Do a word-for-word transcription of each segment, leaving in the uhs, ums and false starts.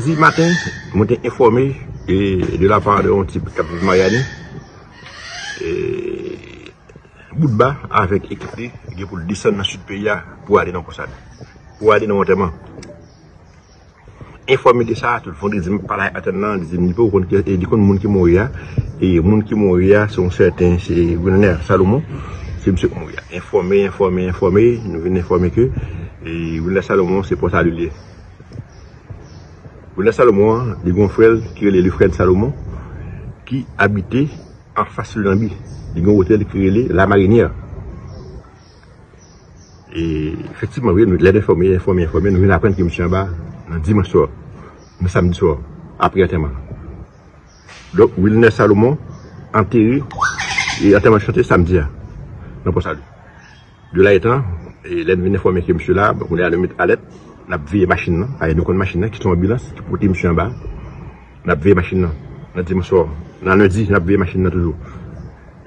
Di maten, mwen te enfòme e, de la pa de yon tip k ap viv Miami, e, Boutba avèk ekip li gen pou l desann nan sid peyi a pou ale nan Pòsalè, pou ale nan antèman. Enfòme de sa, tout vandredi m pale ak antèn nan, li di m li poko konn ki, e, li konn moun ki mouri a. E moun ki mouri a, se yon sèten, se Wilner Salomon. Se misye ki mouri a. Enfòme, enfòme, enfòme, nou vin enfòme ke, e, Wilner Salomon, se Pòsalè li ye. Wilner Salomon an, li gen yon frè l ki rele Lefrèd Salomon, ki abite anfas Lenanbi. Li gen yon otèl ki rele La Marinière. E, efektivman, wi, nou, lè n enfòme, enfòme, enfòme, nou vin aprann ke misye anba nan dimanch swa, nan samdi swa, apre antèman. Donk, Wilner Salomon antere, e antèman chante samdi a, nan Pòsalè. De la etan, e lè n vin enfòme ke misye la, bon, kounye a nou met alèt, n ap veye machin nan. Ayè nou konn machin nan, ki se yon anbilans, ki pote misye anba. N ap veye machin nan, nan dimanch swa. Nan lendi, n ap veye machin nan toujou.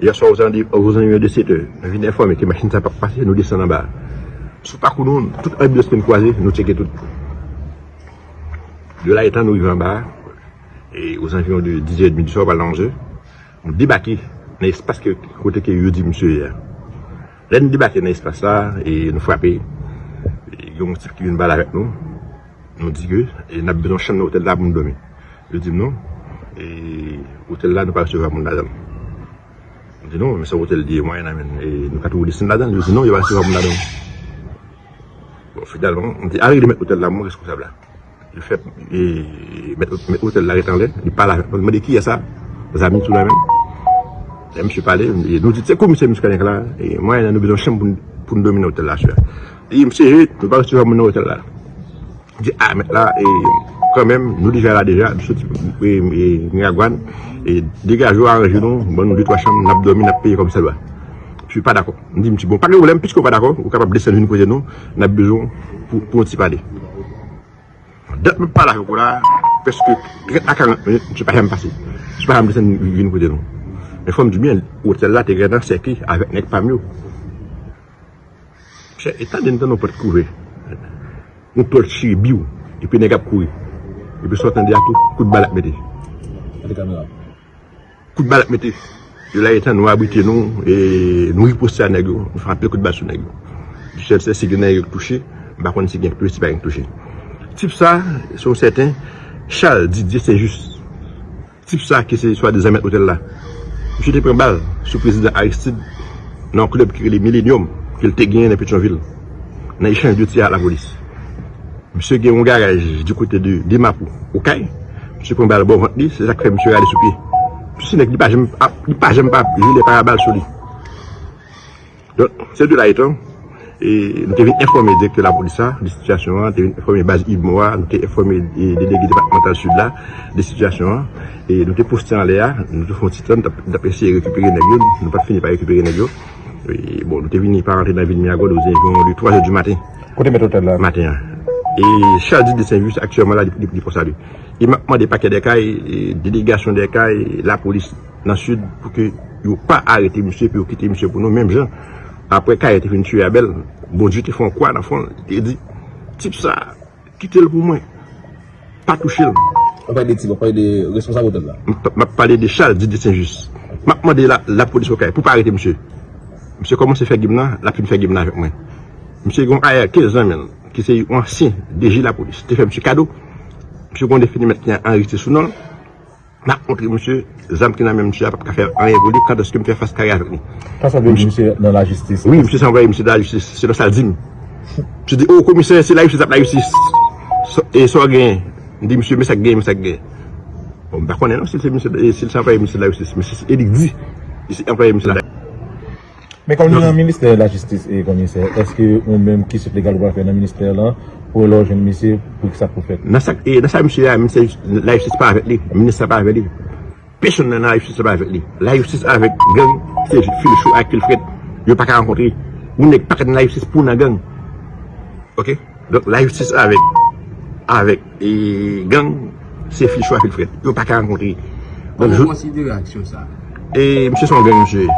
Yè swa, ozan de, ozan de sèt è, nou vin enfòme ke machin sa p ap pase, nou desann anba. Sou pakou nou, tout anbilans ke n kwaze, nou tcheke tout. De la etan, nou rive anba, e ozanviwon de diz è edmi di swa, pral nan onz è, nou debake nan espas ke, kote ke yo di misye ye a. Lè n debake nan espas la, e nou frape, e gen yon tip ki vin pale avèk nou. Nou di ke, e n ap bezwen chanm nan otèl la pou nou dòmi. Yo di m non, e otèl la nou pa resevwa moun ladan l. Nou di non, men se yon otèl li ye, mwayen nan men, e nou ka toujou desann ladan l. Yo di non, yo pa resevwa moun ladan l. Bon, finalman, m te al rele mèt otèl la, mwen reskonsab la. Yo fè, e, mèt, mèt otèl la ret anlè, li pale avèk mwen, li mande kiyès sa, zam li sou la menm. Lè misye pale, e, nou di, se komisè Muscadin k la, e, mwayen nan nou bezwen chanm pou n, pou n dòmi nan otèl la aswè a. Li di, mesye, nou pa resevwa moun nan otèl la. Di a mèt la, e, kanmenm, nou deja la deja, nou soti, e, e, Miragwàn, e, degaje w, aranje nou, ban nou de twa chanm, n ap dòmi, n ap peye kòmsadwa. Misye pa dakò. M di, misye, bon, pa gen pwoblèm, piske w pa dakò, ou kapab desann vin kote nou, n ap bezwen w pou, pou yon ti pale. Dat m ap pale avèk ou la, prèske trant a karant minit, misye pa janm pase. Misye pa janm desann vin kote nou. Men fò m di w byen, otèl la te gentan sèke avèk nèg pa m yo. Chè, e tande m tande yon pòt k ouvè. Yon pòt chire biw. Epi nèg ap kouri. Epi sa w tande a tou, kout bal ap mete. Gade kamera. Kout bal ap mete. Yo la etan nou abrite nou, e nou riposte a nèg yo. Nou fè anpil kout bal sou nèg yo. Dieu seul sait si gen nèg yo k touche. M pa konn si gen k touche, si pa gen k touche. Tip sa, se yon sèten Charles Didier Saint-Just. Tip sa ki se swadizan mèt otèl la. Misye te pran bal sou prezidan Aristide nan yon klèb ki rele Millennium, ke l te genyen nan Petyonvil, nan echanj de tir ak lapolis. Misye gen yon garaj di kote de, de Mapou, Okay. Misye pran bal bò vant li, se sa k fè misye rale sou pye. Misye se nèg li pa janm, ap, li pa janm pa jile parabal sou li. Donk, se de la etan, e nou te vin enfòme direktè lapolis la de sitiyasyon an, te vin enfòme baz UDMO a, nou te enfòme, e, delege depatmantal sid la de sitiyasyon an, e nou te poste anlè a, nou te fè yon ti tan, n t ap, n t ap eseye rekipere nèg yo, nou pa t fini pa rekipere nèg yo. E, bon, nou te vini pa rantre nan vil Miragwàn, nou te vini de twa zè di maten. Kote mèt otèl la? Maten an. E Charles Didier Saint-Just, aktyèlman la, li, li, li Pòsalè. E m ap mande pakè Dèkay, e delegasyon Dèkay, lapolis nan sid, pou ke yo pa arete misye, pou yo kite misye pou nou, menm jan apre Kayen te fin tiye Abèl, Bondye te fè yon kwa nan fwon l, li te di, tip sa, kite l pou mwen, pa touche l. Ou pale de tip, ou pale de responsab otèl la? M p-, m ap pale de Charles Didier Saint-Just. M ap mande la, lapolis Okay pou pa arete misye. Misye kòmanse fè gim nan, l ap fin fè gim nan avèk mwen. Misye gen yon A R kenz nan men l, ki se yon ansyen D G lapolis, te fè misye kado. Misye gen yon defini mèt ki anrejistre sou non l. M ap montre misye, zam ki nan men misye a p ap ka fè anyen pou li, kantòske m fè fas kare avèk li. Sa sanble misye nan lajistis. Wi, misye se anplwaye misye nan lajistis, selon sa l di m. Misye di, o, komisè, se lajistis ap lajistis. Sa, e sa w genyen? M di misye, men sa k genyen, men sa k genyen. Bon, m pa konnen non, si l se misye, e si l se anplwaye misye nan lajistis, men se, e li k di, li se anplwaye misye nan Men kòm li nan ministè lajistis e komisè, èske ou menm ki swit legal ou pral fè nan ministè lan pou lè w jwenn misye pou sa k pou fèt? Nan sa, e, nan sa misye a, ministè lajistis pa avèk li, minis la pa avèk li. Pèsonn nan lajistis la pa avèk li. Lajistis avèk gang, se fil cho ak fil frèt. Yo pa ka rankontre. Ou nèg pa ka nan lajistis pou nan gang. Oke? Donk, lajistis avèk, avèk, e, gang, se fil cho ak fil frèt. Yo pa ka rankontre. Donk, kòman w konsidere aksyon sa a? E, misye se yon gang, misye.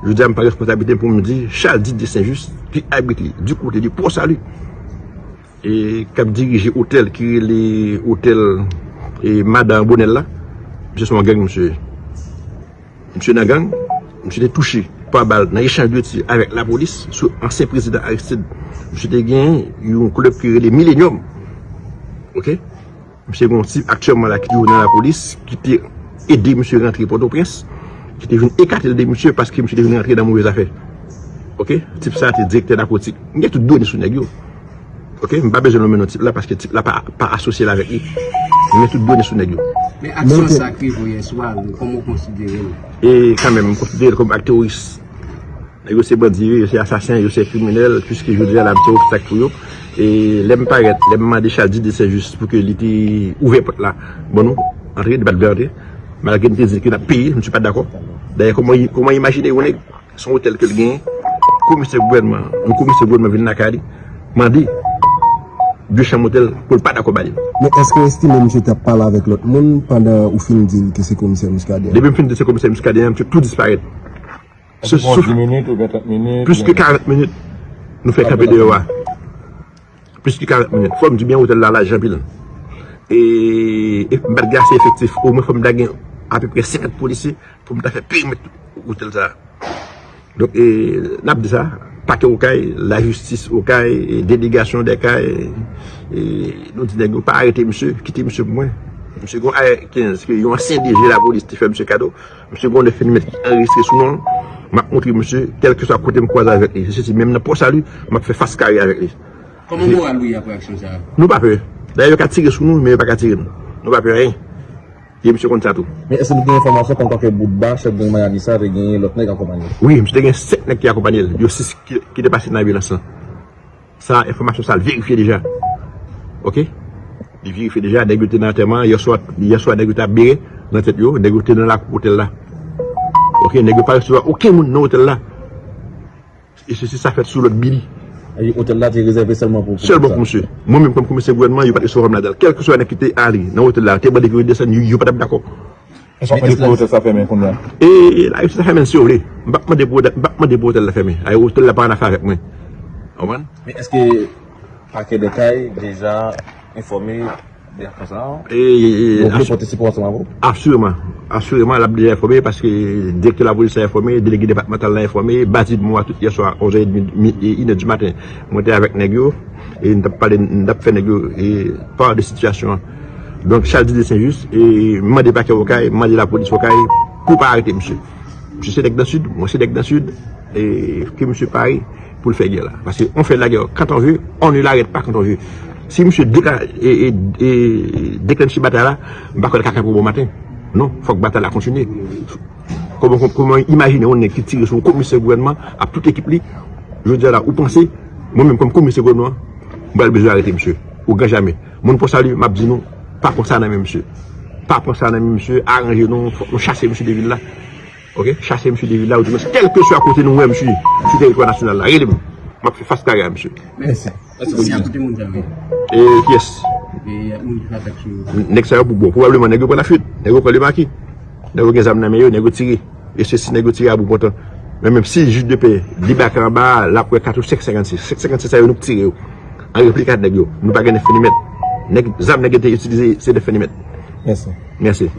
Jodi a, m pran responsablite m pou m di, Charles Didier Saint-Just, ki abite du côté de Port Salut, e k ap dirije otèl ki rele otèl E madan Bonèl la, misye se yon gang, misye. Misye nan gang, misye te touche pa bal nan echanj de tir avèk lapolis sou ansyen prezidan Aristide. Misye te gen yon klèb ki rele Millennium. Oke? Misye gen yon tip aktyèlman la ki toujou nan lapolis, ki te ede misye rantre Pòtoprens, ki te vin ekate l de misye paske misye te vin rantre nan move zafè. Oke? Tip sa a te direktè nakotik. M gen tout done sou nèg yo. Oke? M pa bezwen nonmen non tip la paske tip la pa, pa asosye l avèk li. M gen tout done sou nèg yo. Men aksyon sa k rive w yè swa, kòman w konsidere l? E kanmenm, m konsidere l kòm ak teworis. Nèg yo se bandi, yo se asasen, yo se kriminèl, piske jodi a la, m se obstak pou yo. E lè m parèt, lè m mande Chaldi de Senjis pou ke li te ouvè pòt la, bon, nou antre, li pa t vle antre. Malgre m te di ke n ap peye, misye pa t dakò. Dayè, kòman, kòman imajine yon nèg, se yon otèl ke l genyen, komisè gouvènman, yon komisè gouvènman vin lakay li, mande de chanm otèl pou l pa dakò ba li l. Men èske w estime misye t ap pale avèk lòt moun pandan ou fin di l ke se komisè Muscadin? Depi m fin di l se komisè Muscadin, misye tou disparèt. Anviwon dis minit oubyen trant minit. Plis ke karant minit, nou fè kanpe deyò a. Plis ke karant minit. Fò m di byen, otèl la laj anpil. E, e m pa t gen ase efektif. Omwen fò m ta gen apeprè senkant polisye pou m ta fè perimèt otèl sa a. Donk, e, n ap di sa, pakè Okay, lajistis Okay, e, delegasyon dè kay, e, nou di nèg yo pa arete misye, kite misye pou mwen. Misye gen yon A R kenz ke yon ansyen D G lapolis te fè misye kado. Misye gen yon nèf milimèt ki anrejistre sou non l. M ap montre misye, kèlkeswa kote m kwaze avèk li. Se sesi, menm nan Pò Sali, m ap fè fas kare avèk li. Kòman moral ou ye apre aksyon sa a? Nou pa pè. Dayè, yo ka tire sou nou, men yo pa ka tire nou. Nou pa pè anyen. E misye konn sa tou. Men èske nou gen enfòmasyon kòmkwa ke Boutba, chèf gang Miami sa, te gen lòt nèg akonpanye l? Wi, misye te gen sèt nèg ki akonpanye l. Yo sis ki, ki te pase nan ambulans lan. Sa, enfòmasyon sa, l verifye deja. Oke? Li verifye deja, nèg yo te nan antèman, yèswa, yèswa nèg yo t ap bere nan tèt yo, nèg yo te nan lakou otèl la. Oke, nèg yo pa resevwa okenn moun nan otèl la. E sesi sa fèt sou lòd Billy. E otèl la te rezève sèlman pou, pou Sèlman pou misye. Mwen menm kòm komisè gouvènman, yo pa t resevwa m ladan l. Kèlkeswa nèg ki te ale nan otèl la, te mande ke yo desann, yo, yo pa t ap dakò. Èske w te di pou otèl sa fèmen kounye a? E la rejistis sa fèmen si yo vle. M p ap mande pou, m p ap mande pou otèl la fèmen. Ay, otèl la pa ann afè avèk mwen. Ou konprann? Men èske Pakè dè kay deja enfòme de aksyon sa a? E, e, e, Yo vle pote sipò ansanm avè w? Asireman. Asireman, l ap deja enfòme paske direktè lapolis la enfòme, delege depatmantal la enfòme, baz UDMOA tout yèswa, onz è edmi, mi, e, inè di maten. Mwen te avèk nèg yo, e n t ap pale, n t ap fè nèg yo, e, pa de sitiyasyon an. Donk, Chaldi de Senjis, e, mande pakè Okay, mande lapolis Okay pou pa arete misye. Misye se nèg nan Sid, mwen se nèg nan Sid, e ke misye pare pou l fè gè la. Paske on fait la guerre quand on veut, on ne l'arrête pas quand on veut. Si misye deka, e, e, e, deklanche batay la, m pa kwè l ka kanpe bon maten. Non, fòk batay la kontinye. Kòman, kòman, kòman imajine yon nèg ki tire sou yon komisè gouvènman ak tout ekip li, jodi a la, ou panse, mwen menm kòm komisè gouvènman, m pral bezwen arete misye. Ogan jamè. Moun Pò Sali, m ap di nou, pa pran sa nan men misye. Pa pran sa nan men misye, aranje nou, fòk nou chase misye de vil la. Oke? Chase misye de vil la, ou di mwen, kèlkeswa kote nou wè misye, sou teritwa nasyonal la, rele m. M ap fè fas kare a misye. Mèsi. Mèsi. Kote moun sa yo ye? E kiyès? E moun ki fè atak sou yo. Nèg sa yo pou bon. Pwobableman nèg yo pran lafwit. Nèg yo pran lemaki. Nèg yo gen zam nan men yo, nèg yo tire. E se si nèg yo tire a bout pòtan. Men menm si jij de pè debake anba a, l ap wè kat ou senk senkannsis. Senk senkannsis sa yo nou k tire yo. An replik a nèg yo. Nou pa gen nèf milimèt. Nèg, zam nèg yo te itilize se nèf milimèt. Mèsi. Mèsi.